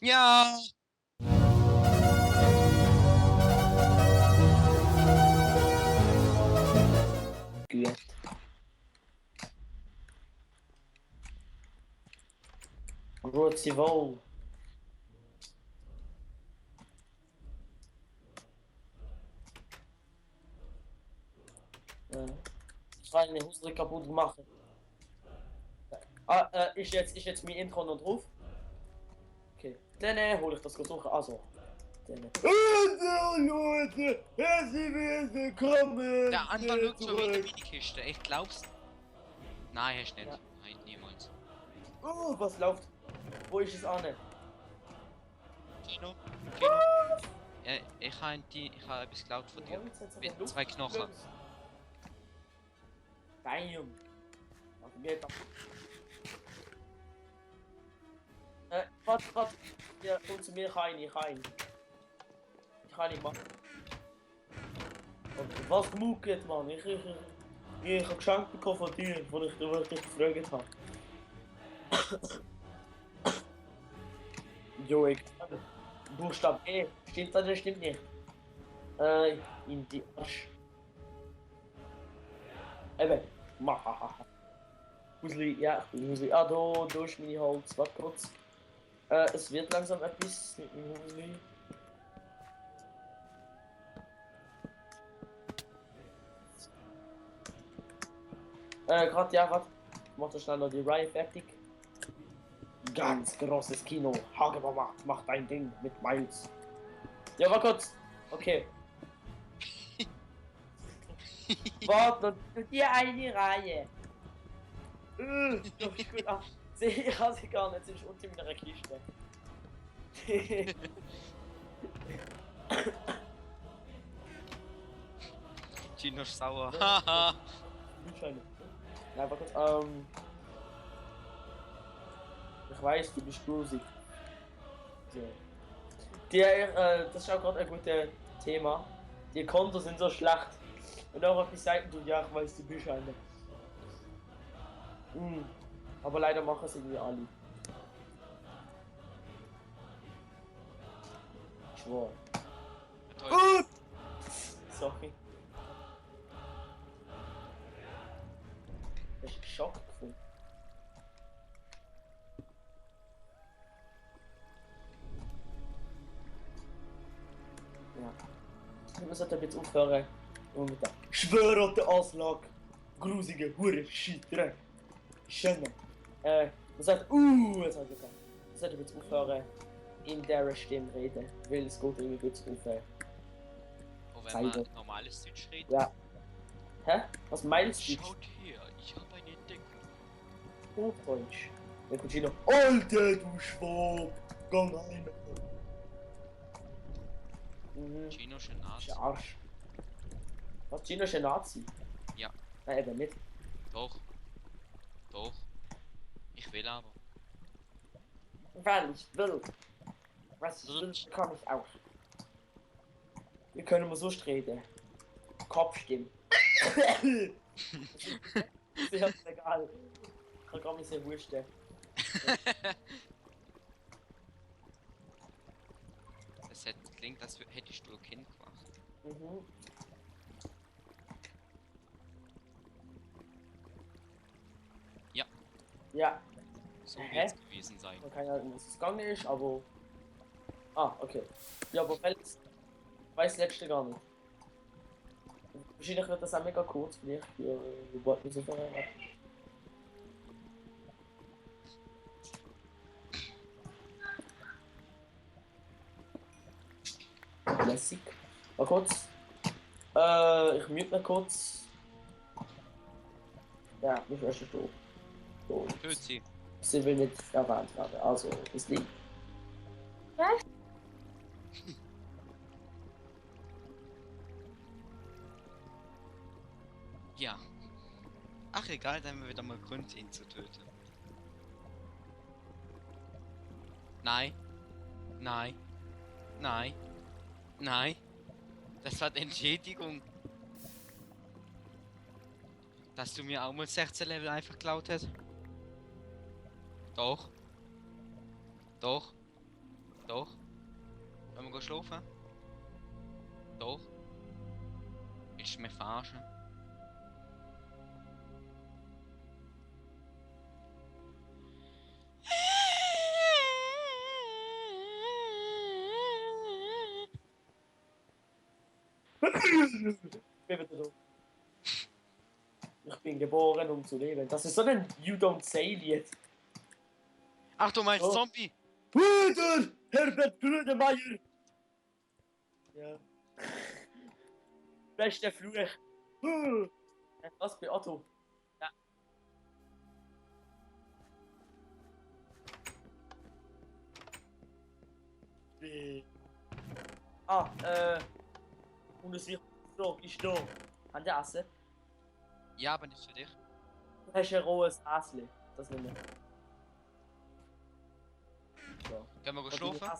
Ja! Gut. Grüezi wohl. Ich kann eine Hose kaputt machen. Ist jetzt mein Intro noch drauf? Okay. Dann hole ich das suchen. Also. Dann. Leute, herzlich willkommen Der Anfang schaut schon wieder wie die Kiste. Ich glaub's. Nein, hast nicht. Ja. Nein, niemals. Was läuft? Wo ist es an? Kino. Ich habe etwas geklaut von dir. Mit 2 Knochen. Damn. Also mir da. Warte. Ja, komm zu mir rein, ich kann nicht machen. Und was gemucket, Mann? Ich hab geschenkt bekommen von dir, wo ich dich gefragt habe. Jo, Buchstabe E. Stimmt das oder stimmt nicht? In die Arsch. Eben. Mahahaha. Husli, ja, Husli. Ah, da ist meine Holz. Warte kurz. Es wird langsam etwas mit dem Husli. Gerade, ja, warte. Ich mach da schnell noch die Reihe fertig. Ganz großes Kino. Hagebama, mach dein Ding mit Miles. Ja, war kurz. Okay. Warte, die eine Reihe. Doch gut ab. Ich kann sie gar nicht, sie ist unter meiner Kiste. Gino ist sauer. Haha. Nein, warte kurz. Ich weiß, du bist grusig. So. Das ist auch gerade ein gutes Thema. Die Kontos sind so schlecht. Und auch auf die Seiten tut, ja, ich weiß, du bist eine. Aber leider machen es irgendwie alle. Ich schwör. Toll. Sorry. Ich bin geschockt gefunden. Ja. Wir sollten jetzt aufhören. Und mit der schwörote Auslag. Grusige Hure Shit-Dreck. Schön. Man sagt, jetzt hat er gesagt. Wir sollten jetzt aufhören. In der Stimme reden. Weil es geht irgendwie gut aufhören. Oh, wenn man normales Deutsch redet. Ja. Hä? Was meinst du? Schaut her, ich habe eine Entdeckung. Hochdeutsch. Der Cucino. Alter, du Schwab! Gang rein! Gino ist ein Nazi. Arsch. Was? Gino ist ein Nazi? Ja. Nein, eben nicht. Doch. Ich will aber. Weil ich will. Was ich will, kann ich auch. Wir können mal so reden. Kopfstimmen. Ist ja egal. Ich kann gar nicht sehr wursten. Das klingt, als hättest du ein Kind gemacht. Ja. Ja. So wird es gewesen sein. Man kann ja sagen, was es gegangen ist, aber. Ah, okay. Ja, aber welches. Weiß letzte gar nicht. Wahrscheinlich wird das auch mega kurz, vielleicht. Wir wollten so vorher. Lässig. Mal kurz. Ich mute mal kurz. Ja, mich ist schon tot. Töt sie. Sie will nicht erwähnt werden, also ist lieb. Was? Ja. Ach egal, dann haben wir wieder mal Grund, ihn zu töten. Nein. Das war die Entschädigung. Dass du mir auch mal 16 Level einfach geklaut hast. Doch. Doch. Wollen wir schlafen? Doch. Willst du mich verarschen? Ich bin wieder da. Ich bin geboren, um zu leben. Das ist so ein You Don't Say Lied. Ach, du meinst Oh. Zombie? Bruder! Herbert Grönemeyer! Ja. Beste Fluch. Was bei Otto? Ja. Ah, und es ist da. Haben die Essen? Ja, aber nicht für dich. Du hast ein rohes Häschen. Das nicht mehr. So. Gehen wir schlafen?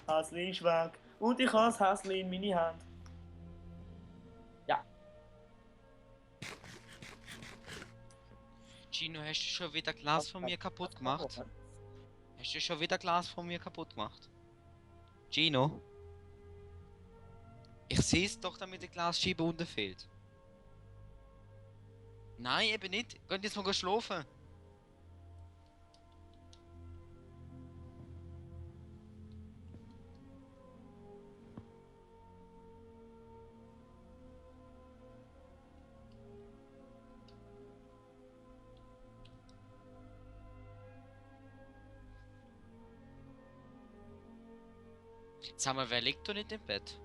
Häschen ist weg. Und ich habe das Häschen in meine Hand. Ja. Gino, hast du schon wieder Glas von mir kaputt gemacht? Hast du schon wieder Glas von mir kaputt gemacht? Gino? Ich sehe es doch, damit die Glasscheibe unten fehlt. Nein, eben nicht. Geh jetzt mal schlafen. Sag mal, wer liegt da nicht im Bett?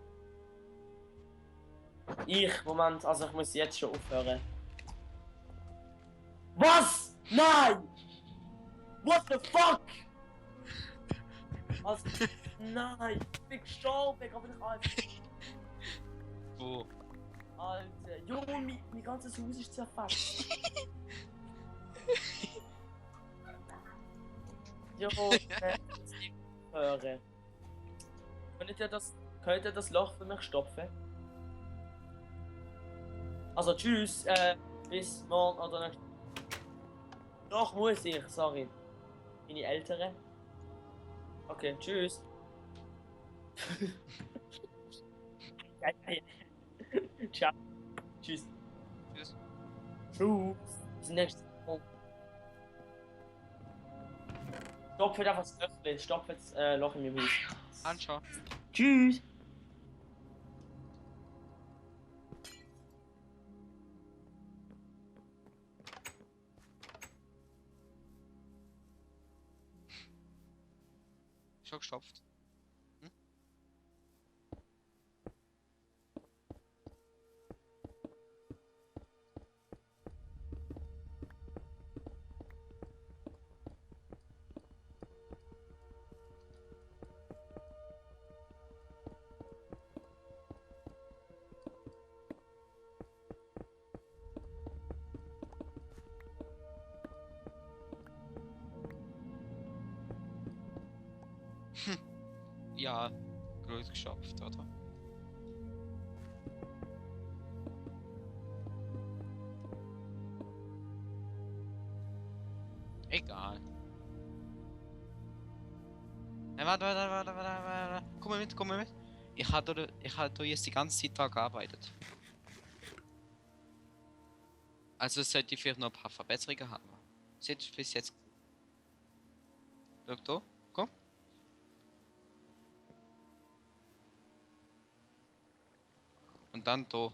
Moment, also ich muss jetzt schon aufhören. Was? Nein! What the fuck? Also, nein, ich bin gestorben, aber nicht Alter. Wo? Alter, Junge, mein ganzes Haus ist zerfetzt. Junge, hören. Könnt ihr das Loch für mich stopfen? Also tschüss, bis morgen oder nicht. Doch muss ich, sorry. Meine Ältere. Okay, tschüss. Ciao. Tschüss. Tschüss. Tschüss. Bis nächstes Mal. Stopft einfach das Löffel. Stopft das Loch in meinem Haus. Anschauen. Tschüss. Schon gestopft. Hm? Ja, gut geschafft, oder? Egal. Nein, warte. Komm mal mit. Ich habe da jetzt die ganze Zeit dran gearbeitet. Also sollte ich vielleicht noch ein paar Verbesserungen haben. Seht ihr bis jetzt? Schau da, komm. Und dann da.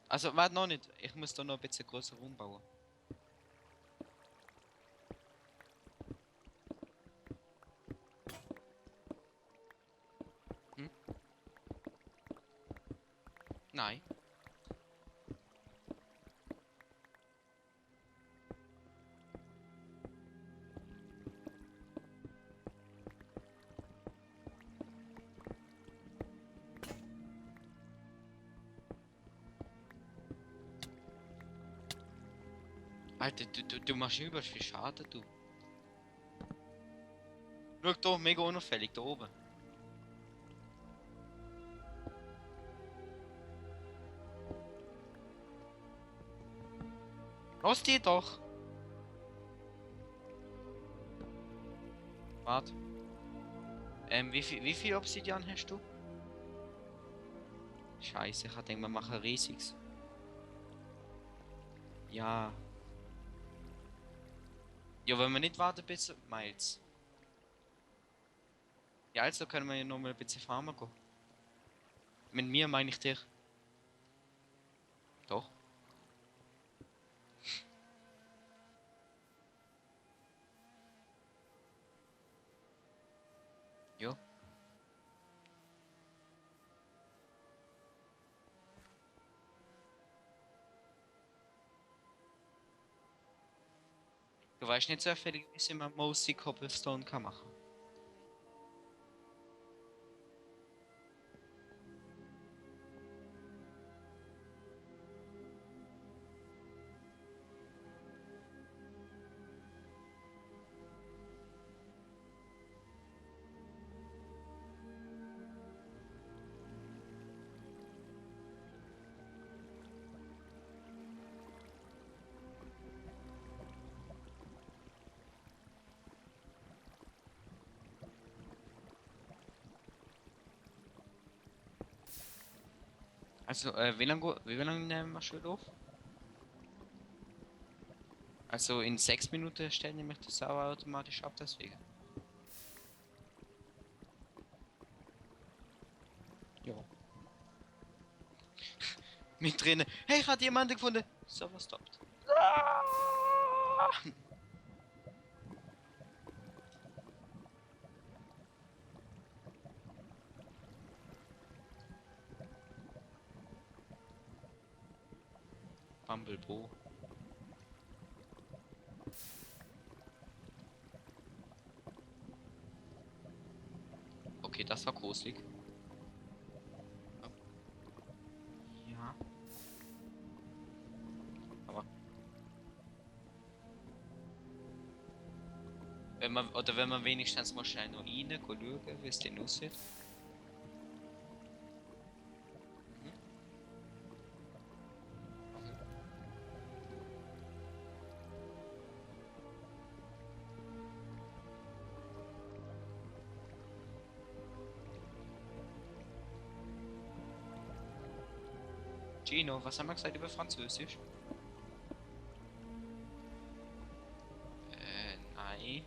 Also, warte noch nicht. Ich muss da noch ein bisschen größer umbauen. Hm? Nein. Alter, du machst übelst viel Schaden, du. Schau da, mega unauffällig, da oben. Lass die doch! Warte. Wie viel Obsidian hast du? Scheiße, ich denke, wir machen riesiges. Ja. Ja, wenn wir nicht warten bis Miles. Ja, also können wir ja noch mal ein bisschen farmen gehen. Mit mir meine ich dich. Doch. Ja. Du weißt nicht so viel, wie man Mossy Cobblestone kann machen. Also, wie lange nehmen wir schon auf? Also in 6 Minuten stellen nämlich das Sauer automatisch ab, deswegen. Ja. Mit drinnen. Hey, ich habe jemanden gefunden. Server stoppt. Bumblebee. Okay, das war gruselig. Ja. Aber wenn man wenigstens mal schnell noch rein schauen, wie es denn aussieht. Mhm. Okay. Gino, was haben wir gesagt über Französisch? Nein.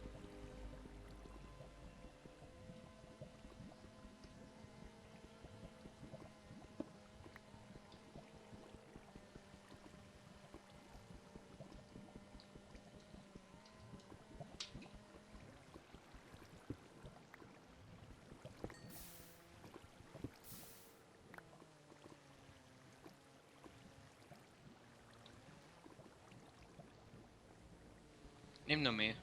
Nimm noch mehr.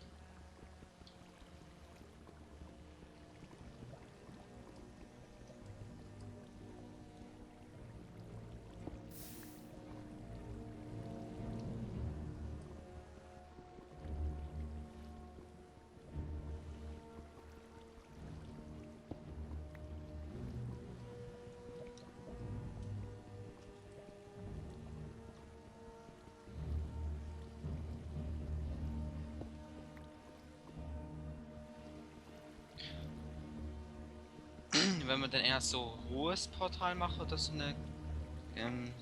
Wenn wir dann eher so hohes Portal machen oder so eine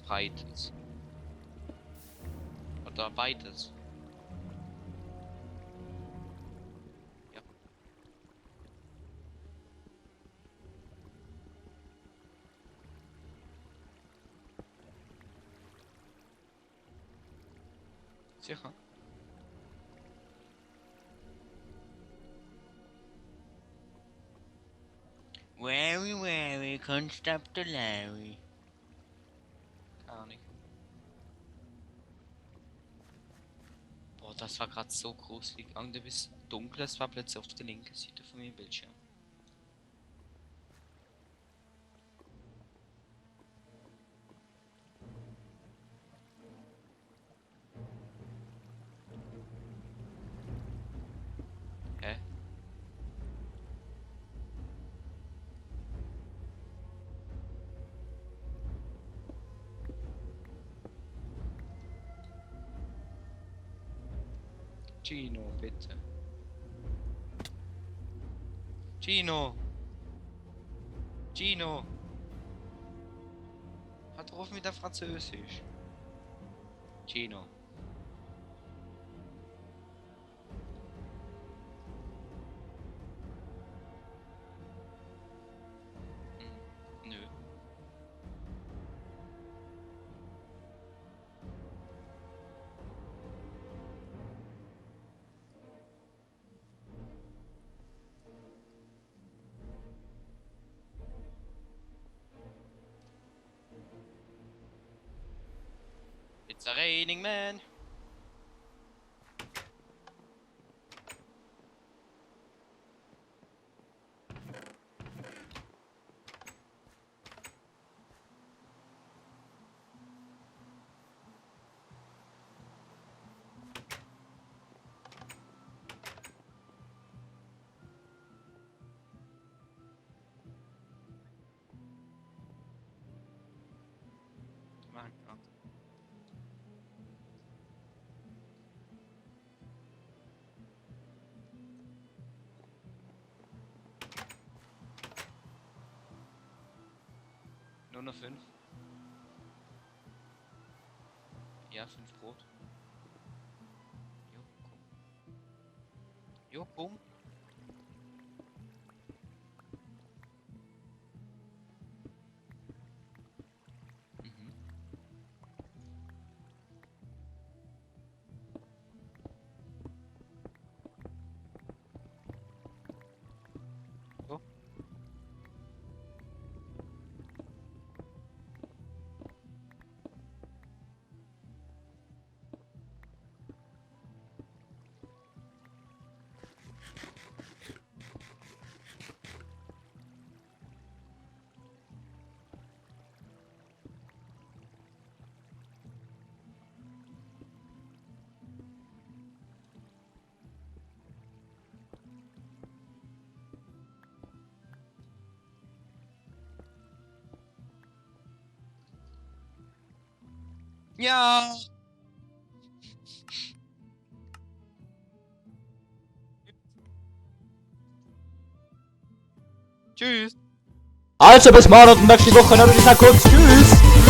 breites. Oder weites. Ja, sicher. Very, constabulary. Keine Ahnung. Boah, das war gerade so gruselig. Irgendwas Dunkles war plötzlich auf der linken Seite von meinem Bildschirm. Hä? Gino, bitte. Gino. Gino. Hat drauf mit der Französisch. Gino. Nö. It's a raining man. Mein Gott. Nur noch 5. Ja, 5 Brot. Jo, komm. Jo, komm. Mhm. So. Ja. Tschüss. Also bis morgen und nächste Woche noch bis kurz. Tschüss.